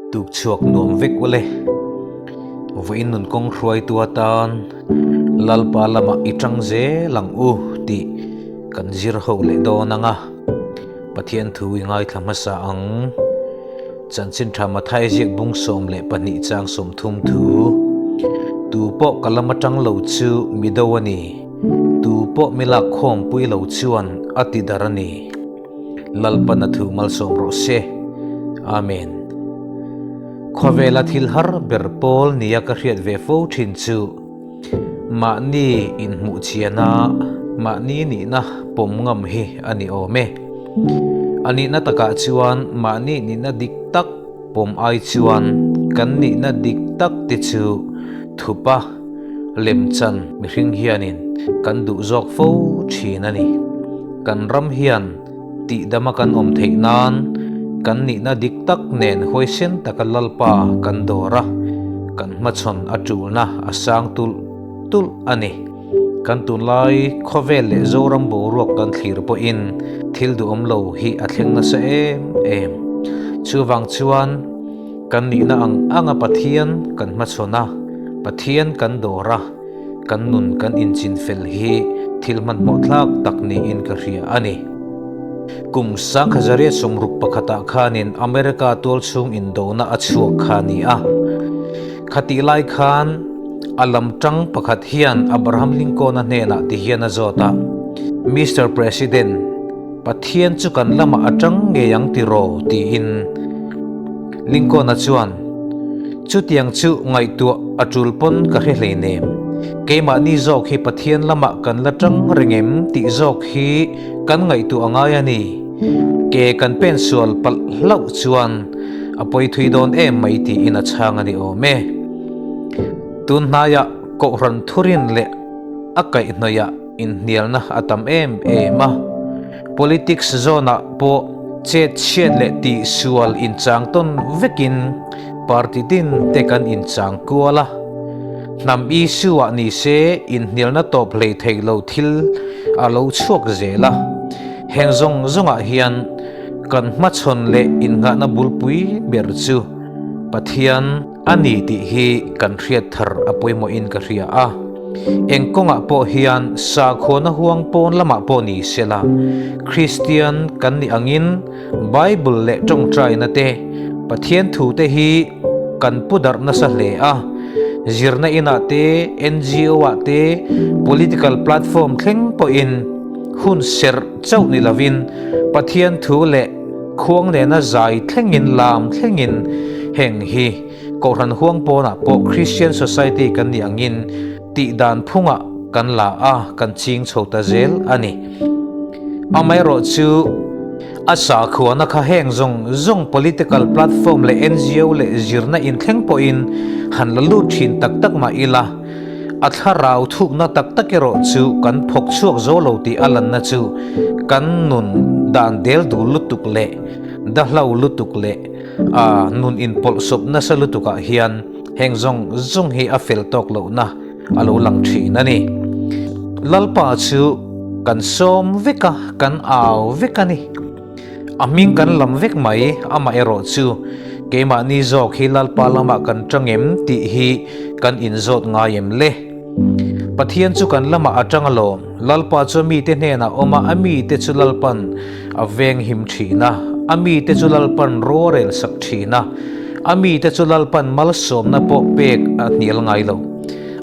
Tuk chhuak nuam vek ule. Vawiin nun kawng hruaitu atan Lalpa lamah i tang zel ang u tih kan zir ho leh dawn ang a. Pathian thu i ngaithla hmasa ang. Chanchin tha Mathai ziak bung 12 chang 30 thu. Tu pawh ka lam atang lo chu mi do a ni. Tu pawh mi lak khawm pui lo chuan a ti dar a ni. Lalpan a thu malsawm rawh se. Amen. Khawvela thil har ber pawl nia ka hriat ve fo thin chu mahni inhmuh chiana mahni nihna pawm ngam hi a ni awm e. A nihna takah chuan mahni nihna dik tak pawm ai chuan kan nihna dik tak te chu thupa lemchan mihring hianin kan duh zawk fo thin a ni. Kan ram hian tihdama kan awm theih nan kan nihna dik tak nen huaisen taka Lalpa kan dawr a, kan hmachhawn a tulna a sang tulh tulh a ni. Kan tunlai khawvel leh Zoram boruak kan thlir pawhin thil duhawm lo hi a thleng nasa em em. Chuvang chuan kan nihna ang anga Pathian kan hmachhawn a, Pathian kan dawr a, kan nun kan inchin fel hi thil hmanhmawh thlak tak niin ka hria a ni. Kum 1961ah khanin America tualchhung indona a chhuak kha a ni a. Khatih lai khan a lam tang pakhat hian Abraham Lincoln-a hnenah ti hian a zawt a, Mister President, Pathian chu kan lamah a tang ngei ang tiraw? tiin. Lincoln-a chuan, Chutiang chu ngaihtuah a tul pawn ka hre hleinem. Keimahni zawk hi Pathian lamah kan la tang reng em tih zawk hi kan ngaihtuah a ngai a ni. Ke kan pen sual palh hlauh chuan a pawi thui dawn em mai tiin a chhang a ni awm e. Tun hnaiah Kohhran thurin leh a kaihhnawihah inhnialna a tam em em a. Politics zawnah pawh chet chhiat leh tihsual inchang tawn vekin party din te kan inchang kual a. Hnam issue ah ni se inhnialna tawp hlei thei lo thil a lo chhuak zel a. Heng zawng zawngah hian kan hmachhawn leh innghahna bulpui ber chu Pathian a ni tih hi kan hriat thar a pawimawhin ka hria a. Eng kawngah pawh hian sakhuana huang pawn lamah pawh ni sela, Kristian kan nih angin Bible leh tawngtaina te, Pathian thu te hi kan pu darh nasa hle a. Zirna inah te, NGO ah te, political platform thleng pawhin hun serh chauh ni lovin Pathian thu leh khuang nena zai thlengin lam thlengin heng hi Kohhran huang pawnah pawh Christian Society kan nih angin tih dan phungah kan la a, kan ching chho ta zel a ni. Amaherawhchu, a sakhuana kha heng zawng zawng political platform leh NGO leh zirna inthleng pawhin han la lut thin tak tak mah ila, a thlarau thukna tak tak erawh chu kan phawk chhuak zo lo tih a lanna chu kan nun dan del dul lutuk leh dahlo lutuk leh a nun inpawlhsawp nasa lutukah hian heng zawng zawng hi a fel tawk lohna a lo lang thin a ni. Lalpa chu kan sawm vek a, kan au vek a ni. A hming kan lam vek mai, amah erawh chu keimahni zawk hi Lalpa lamah kan tang em tih hi kan inzawt ngai em le? Pathian chu kan lamah a tang alawm, Lalpa chu a mite hnenah awm a, a mite chu Lalpan a veng him thin a, a mite chu Lalpan rorel sak thin a, a mite chu Lalpan malsawmna pawh pek a hnial ngai lo.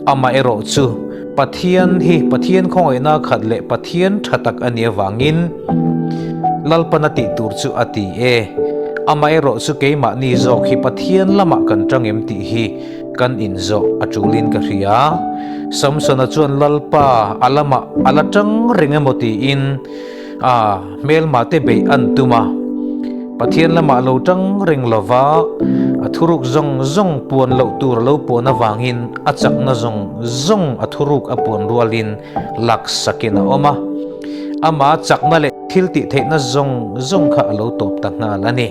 Amah erawh chu Pathian hi Pathian khawngaihna khat leh Pathian tha tak a nih avangin Lalpan a tih tur chu a ti e. Amah erawh chu keimahni zawk hi Pathian lamah kan tang em tih hi kan inzawh a tulin ka hria. Samsona chuan Lalpa a lamah a la tang reng emaw tiin a hmelmate beih an tum a. Pathian lamah lo tang reng lova a thuruk zawng zawng puan loh tur a lo puan avangin a chakna zawng zawng a thuruk a puan rualin laksakin a awm a. Ama chakna leh thil tih theihna zawng zawng kha a lo tawp ta nghal a ni.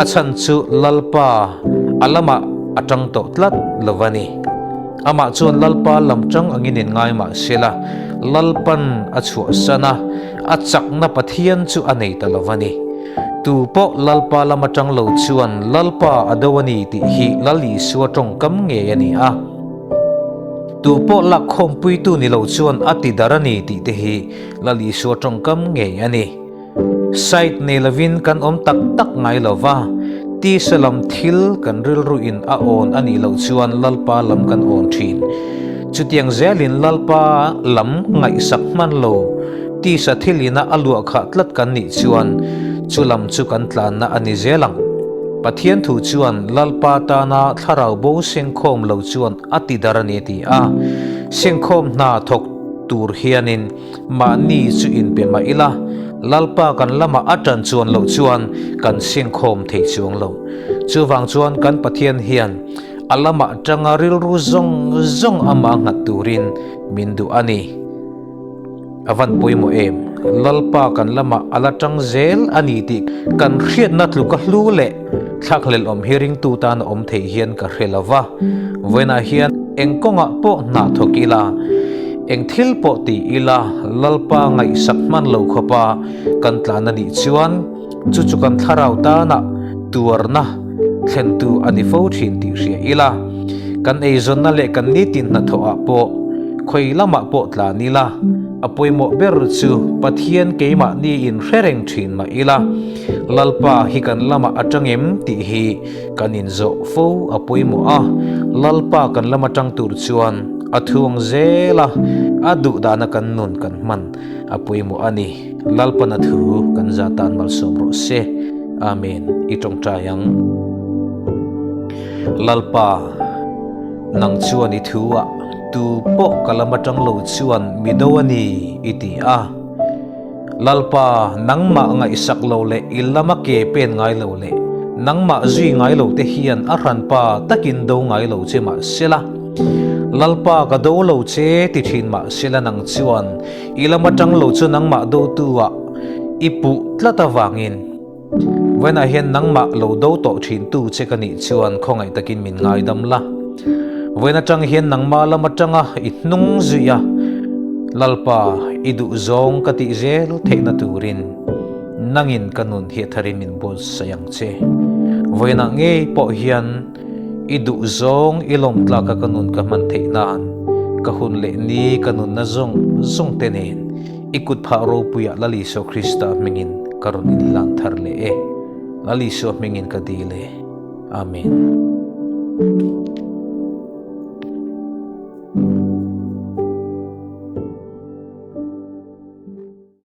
A chhan chu Lalpa a lamah a tang tawh tlat lo a ni. Amah chuan Lalpa lam tang angin in ngai mah sela, Lalpan a chhuahsan a, a chakna Pathian chu a nei ta lo a ni. Tu pawh Lalpa lama tang lo chuan Lalpa a do a ni tih hi Lal Isua tawngkam ngei a ni a. Tu pawh lakkhawmpuitu ni lo chuan a ti dar a ni tih te hi Lal Isua tawngkam ngei a ni. Site nei lovin kan awm tak tak ngai lo va, tisa lam thil kan rilruin a awn a nih loh chuan Lalpa lam kan awn thin. Chutiang zelin Lalpa lam ngaihsak hman lo, tisa thil ina a luah khah tlat kan nih chuan chu lam chu kan tlanna a ni zel ang. Pathian thu chuan Lalpa tana thlarau bo sengkhawm lo chuan a ti dar a ni ti a, sengkhawm hna thawk tur hianin Mahni chu inpe mah ila, Lalpa kan lamah a ṭan chuan loh chuan kan singkhawm thei chuang lo. Chuvang chuan kan Pathian hian a lamah ṭanga rilru zawng zawng amah nghat turin min duh a ni. A van pawimawh em? Lalpa kan lamah a la ṭang zel a ni tih kan hriatna tluka hlu leh thlakhlelh awm hi ringtu tan a awm thei hian ka hre lo va. Vawiinah hian eng kawngah pawh hnah thawk ila, eng thil pawh ti ila, Lalpa ngaihsak hman lo khawpa kan tlan a nih chuan chu chu kan thlarau tana tuarna thlentu a ni fo thin tih hria ila, kan eizawnna leh kan nitin hnathawhah pawh khawi lamah pawh tlan ila, a pawimawh ber chu Pathian keimahni in hre reng thin mah ila, Lalpa hi kan lamah a tang em tih hi Kan inzawh fo a pawimawh a, Lalpa kan lam atang tur chuan a thuang zel a, a duh dana kan nun kan hman a pawimawh a ni. Lalpan a thu kan za tan malsawm rawh se. Amen. I tawngtai ang. Lalpa, nang chuan i thu ah tu pawh ka lam atang lo chuan mi do a ni i ti a. Lalpa, nangmah ngaihsak lo leh i lama ke pen ngai lo leh nangmah zui ngai lo te hian a hranpa takin do ngai lo che mah sela. Lalpa ka do lo che ti thin mah sela nang chuan i lama tang lo chu nangmah dotu ah i puh tlat avangin Vawiinah hian nangmah lo do tawh thintu che ka nih chuan khawngaih takin min ngaidam la. Vawiin atang hian nangmah lam atanga i hnung zui a, Lalpa i duh zawng ka tih zel theihna turin nangin ka nun hi a tharin min buatsaih ang che. Vawiinah ngei pawh hian i duh zawng i lawm tlaka ka nun ka hman theih nan ka hun leh ni ka nunna zawng zawng te nen I kut phah ropuiah Lal Isua Krista hmingin ka rawn inhlan thar leh e. Lal Isua hmingin ka dil e. Amen.